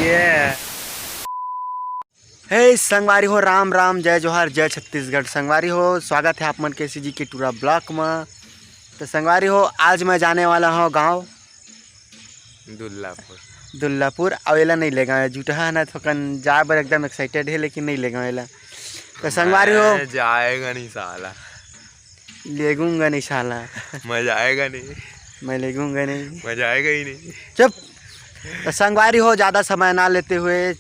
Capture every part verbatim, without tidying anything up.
ये हे संगवारी हो, राम राम, जय जोहार, जय छत्तीसगढ़। संगवारी हो, स्वागत है आप मन के सीजी के टूरा ब्लॉग म। तो संगवारी हो, आज मैं जाने वाला हूँ गाँव दुल्लापुर। दुल्लापुर। अउ एला नहीं लेगा, जुटहा है ना, थोकन जाए बर एकदम एक्साइटेड है, लेकिन नहीं लेगा एला। तो संगवारी हो, मैं जाएगा नहीं साला। लेगूंगा नहीं साला। मजा आएगा नहीं। मैं लेगूंगा नहीं। मजा आएगा ही नहीं। चुप। तो संगवारी हो, ज़्यादा समय ना लेते हुए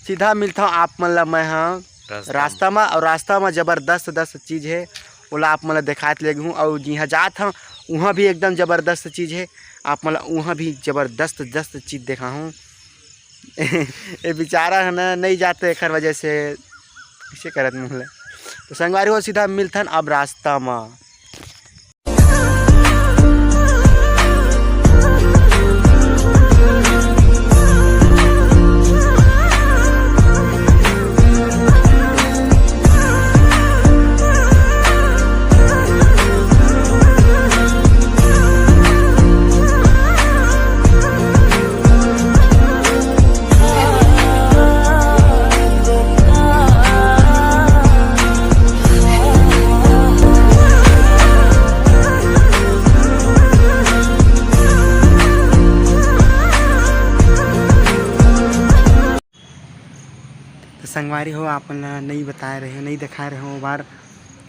सीधा मिलता हूँ आप मन ला मैं, हाँ, रास्ता रास्ता में। और रास्ता में जबरदस्त दस्त चीज़ है, ओला आप मन ला देखात लेगहूँ। और जिहाँ जात हूँ, वहाँ भी एकदम जबरदस्त चीज़ है, आप मन ला वहाँ भी जबरदस्त दस्त चीज़ देखाहूँ। ये बेचारा है ना, नहीं जाते एकर वजह से, इसे करत मुँह ले। तो संगवारी हो, सीधा मिलथन अब रास्ता में। तो संगवारी हो, आप मन ला नहीं बताए रहे, नहीं दिखाए रहे हो, बार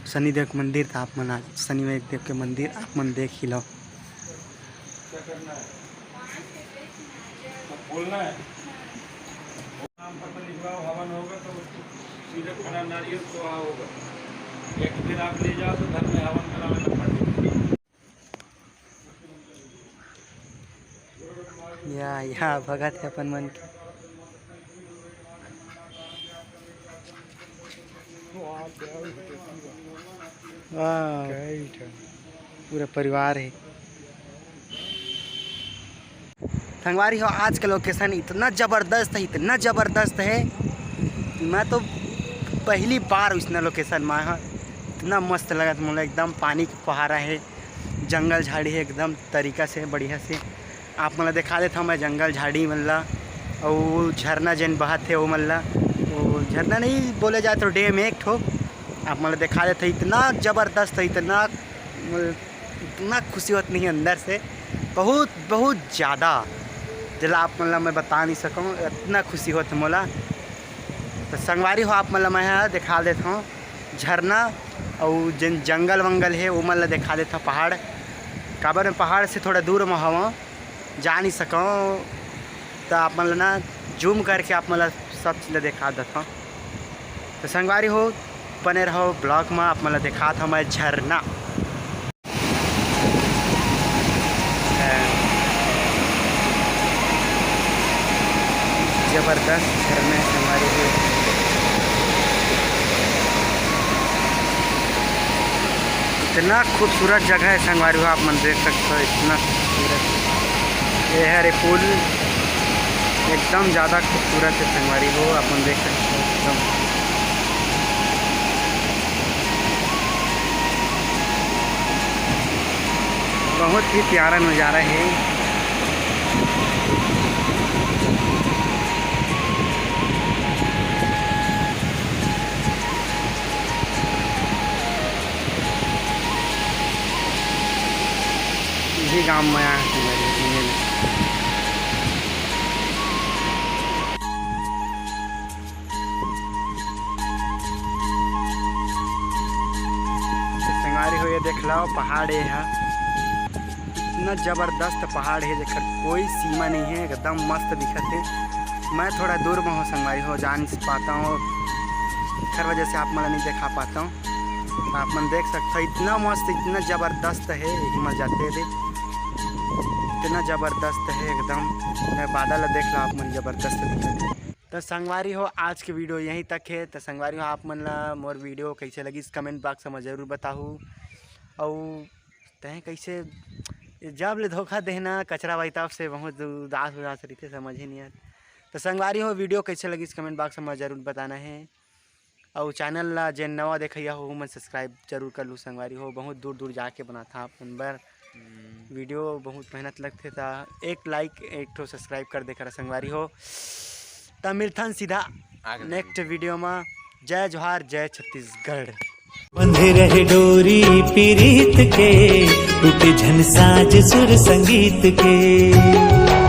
शनिदेव के मंदिर, तो आप मन आज शनिदेव के मंदिर आप मन देख ही लो। बोलना है। नाम पत्र लिखवाओ, हवन होगा, तो उसको सीधे खड़ा नारियल को होगा। एक फिर आप ले जाओ तो घर में हवन करावे ला पंडित। या, या भगत है अपन मन के। वाह, पूरा परिवार है। संगवारी हो, आज का लोकेशन इतना ज़बरदस्त है, इतना ज़बरदस्त है कि मैं तो पहली बार इसना लोकेशन में आया हूँ। इतना मस्त लगत मोला, एकदम पानी के फुहारा है, जंगल झाड़ी है, एकदम तरीका से बढ़िया से। आप मन ला देखा देत हूँ मैं जंगल झाड़ी मन ला, अउ झरना जेन बहत है वो मन ला, वो झरना नहीं बोले जाए तो डैम है एक ठो। आप मन ला देखा देत हूँ, इतना ज़बरदस्त है, इतना मतलब इतना खुशी होत नहीं अंदर से, बहुत, बहुत ज़्यादा, जेला आप मन ला मैं बता नहीं सकूँ, इतना खुशी होत मोला। तो संगवारी हो, आप मन ला मैं ह देखा देत हूँ झरना, अउ जेन जंगल वंगल हे, ओमन ला देखा देत हूँ पहाड़। काबर मैं पहाड़ से थोड़ा दूर म हवं, जा नहीं सकूँ, तो आप मन ला ना जूम करके आप मन ला सब चीज़ ला देखा देत हूँ। तो संगवारी हो, बने रहो ब्लॉग में, आप मन ला देखात हूँ मैं झरना। जबरदस्त झरना है संगवारी हो, इतना खूबसूरत जगह है संगवारी हो, आप मन देख सकते हो, इतना खूबसूरत। ये है रे पुल, एकदम ज़्यादा खूबसूरत है संगवारी हो, आप मन देख सकते हो एकदम। बहुत ही प्यारा नज़ारा है। यही गांव में आया हूँ मैं। तो संगवारी हो, ये देख लो पहाड़, ये है इतना जबरदस्त पहाड़ है, जेकर कोई सीमा नहीं है, एकदम मस्त दिखत है। मैं थोड़ा दूर में हूँ संगवारी हो, जा नहीं पाता हूँ, एकर वजह से आप मन ला नहीं दिखा पाता हूँ। तो आप मन देख सकते हो, इतना मस्त, इतना जबरदस्त है, यही मर जाते हैं। इतना जबरदस्त है एकदम। मैं बादल ला देख लो आप मन, जबरदस्त दिखत है। तो संगवारी हो, आज के वीडियो यहीं तक है। तो संगवारी हो, आप मन ला मोर वीडियो कैसे लगिस, कमेंट बॉक्स में जरूर बताहू। अउ तहें कैसे, जब ले धोखा देना कचरा भाई, तब से बहुत उदास उदास रहिथे, समझ ही नहीं आत। तो संगवारी हो, वीडियो कैसे लगिस, कमेंट बॉक्स में जरूर बताना है। अउ चैनल ला जेन नवा देखइया हो, ओमन सब्सक्राइब जरूर कर लू संगवारी हो। बहुत दूर दूर जाके बनाथा अपन बर वीडियो, बहुत मेहनत लगथे, त एक लाइक, एक ठो सब्सक्राइब कर दे करा संगवारी हो। त मिलथन सीधा आगे। नेक्स्ट वीडियो में। जय जोहार, जय छत्तीसगढ़। बंधे रहे डोरी पीरीत के, टूटे झन साज सुर संगीत के।